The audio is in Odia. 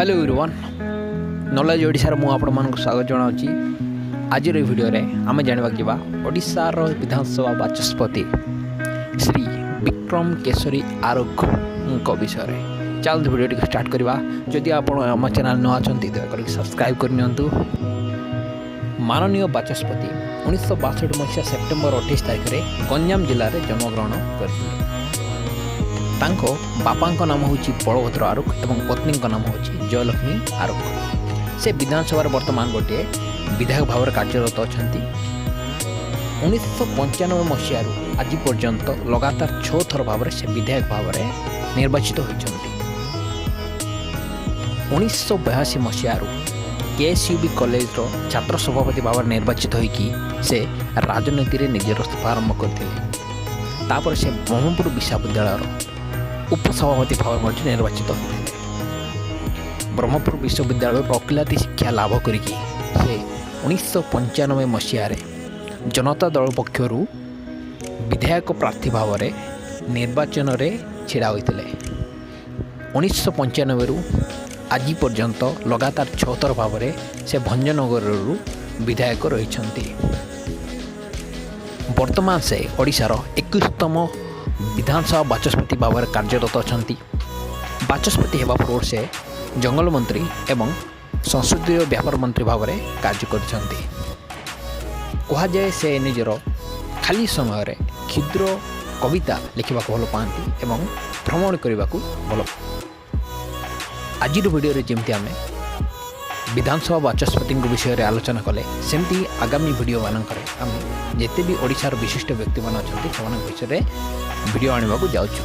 ହ୍ୟାଲୋ ଏଭ୍ରିୱାନ୍, ନଲେଜ ଓଡ଼ିଶାର ମୁଁ ଆପଣମାନଙ୍କୁ ସ୍ୱାଗତ ଜଣାଉଛି। ଆଜିର ଏହି ଭିଡ଼ିଓରେ ଆମେ ଜାଣିବାକୁ ଯିବା ଓଡ଼ିଶାର ବିଧାନସଭା ବାଚସ୍ପତି ଶ୍ରୀ ବିକ୍ରମ କେଶରୀ ଆରୁଖଙ୍କ ବିଷୟରେ। ଚାଲନ୍ତୁ, ଭିଡ଼ିଓଟିକୁ ଷ୍ଟାର୍ଟ କରିବା। ଯଦି ଆପଣ ଆମ ଚ୍ୟାନେଲ୍ ନୂଆ ଅଛନ୍ତି, ଦୟାକରି ସବସ୍କ୍ରାଇବ୍ କରିନିଅନ୍ତୁ। ମାନନୀୟ ବାଚସ୍ପତି 1962 ମସିହା ସେପ୍ଟେମ୍ବର 28 ତାରିଖରେ ଗଞ୍ଜାମ ଜିଲ୍ଲାରେ ଜନ୍ମଗ୍ରହଣ କରିଥିଲେ। ତାଙ୍କ ବାପାଙ୍କ ନାମ ହେଉଛି ବଳଭଦ୍ର ଆରୁଖ ଏବଂ ପତ୍ନୀଙ୍କ ନାମ ହେଉଛି ଜୟଲକ୍ଷ୍ମୀ ଆରୁଖ। ସେ ବିଧାନସଭାରେ ବର୍ତ୍ତମାନ ଗୋଟିଏ ବିଧାୟକ ଭାବରେ କାର୍ଯ୍ୟରତ ଅଛନ୍ତି। 1995 ମସିହାରୁ ଆଜି ପର୍ଯ୍ୟନ୍ତ ଲଗାତାର ଛଅ ଥର ଭାବରେ ସେ ବିଧାୟକ ଭାବରେ ନିର୍ବାଚିତ ହୋଇଛନ୍ତି। 1982 ମସିହାରୁ କେଏସ୍ୟୁ ବି କଲେଜର ଛାତ୍ର ସଭାପତି ଭାବରେ ନିର୍ବାଚିତ ହୋଇକି ସେ ରାଜନୀତିରେ ନିଜର ଶୁଭାରମ୍ଭ କରିଥିଲେ। ତାପରେ ସେ ବ୍ରହ୍ମପୁର ବିଶ୍ୱବିଦ୍ୟାଳୟର ଉପସଭାପତି ଭାବରେ ମଧ୍ୟ ନିର୍ବାଚିତ ହୋଇଥିଲେ। ବ୍ରହ୍ମପୁର ବିଶ୍ୱବିଦ୍ୟାଳୟରୁ ଓକିଲାତି ଶିକ୍ଷା ଲାଭ କରିକି ସେ 1995 ମସିହାରେ ଜନତା ଦଳ ପକ୍ଷରୁ ବିଧାୟକ ପ୍ରାର୍ଥୀ ଭାବରେ ନିର୍ବାଚନରେ ଛିଡ଼ା ହୋଇଥିଲେ। 1995ରୁ ଆଜି ପର୍ଯ୍ୟନ୍ତ ଲଗାତାର ଛଅ ଥର ଭାବରେ ସେ ଭଞ୍ଜନଗରରୁ ବିଧାୟକ ରହିଛନ୍ତି। ବର୍ତ୍ତମାନ ସେ ଓଡ଼ିଶାର 21ତମ ବିଧାନସଭା ବାଚସ୍ପତି ଭାବରେ କାର୍ଯ୍ୟରତ ଅଛନ୍ତି। ବାଚସ୍ପତି ହେବା ପୂର୍ବରୁ ସେ ଜଙ୍ଗଲ ମନ୍ତ୍ରୀ ଏବଂ ସଂସଦୀୟ ବ୍ୟାପାର ମନ୍ତ୍ରୀ ଭାବରେ କାର୍ଯ୍ୟ କରିଛନ୍ତି। କୁହାଯାଏ, ସେ ନିଜର ଖାଲି ସମୟରେ କ୍ଷୁଦ୍ର କବିତା ଲେଖିବାକୁ ଭଲ ପାଆନ୍ତି ଏବଂ ଭ୍ରମଣ କରିବାକୁ ଭଲ। ଆଜିର ଭିଡ଼ିଓରେ ଯେମିତି ଆମେ ବିଧାନସଭା ବାଚସ୍ପତିଙ୍କ ବିଷୟରେ ଆଲୋଚନା କଲେ, ସେମିତି ଆଗାମୀ ଭିଡ଼ିଓମାନଙ୍କରେ ଆମେ ଯେତେ ବି ଓଡ଼ିଶାର ବିଶିଷ୍ଟ ବ୍ୟକ୍ତିମାନେ ଅଛନ୍ତି, ସେମାନଙ୍କ ବିଷୟରେ ଭିଡ଼ିଓ ଆଣିବାକୁ ଯାଉଛୁ।